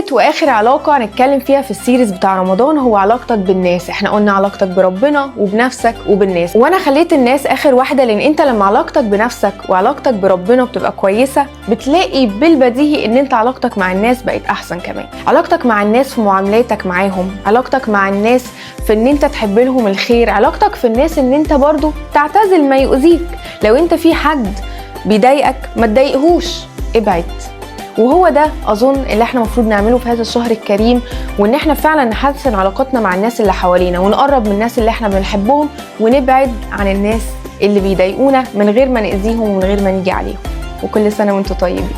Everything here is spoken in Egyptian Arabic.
تالت واخر علاقة هنتكلم فيها في ال series بتاع رمضان هو علاقتك بالناس. احنا قلنا علاقتك بربنا وبنفسك وبالناس، وانا خليت الناس اخر واحدة، لان انت لما علاقتك بنفسك وعلاقتك بربنا بتبقى كويسة بتلاقي بالبديهي ان انت علاقتك مع الناس بقت احسن. كمان علاقتك مع الناس في معاملاتك معاهم، علاقتك مع الناس في ان انت تحب لهم الخير، علاقتك في الناس ان انت برضو تعتزل ما يؤذيك. لو انت في حد بيضايقك ما تضايقهوش، ابعد. وهو ده اظن اللي احنا المفروض نعمله في هذا الشهر الكريم، وان احنا فعلا نحسن علاقتنا مع الناس اللي حوالينا، ونقرب من الناس اللي احنا بنحبهم، ونبعد عن الناس اللي بيضايقونا من غير ما نأذيهم ومن غير ما نيجي عليهم. وكل سنة وانتم طيبين.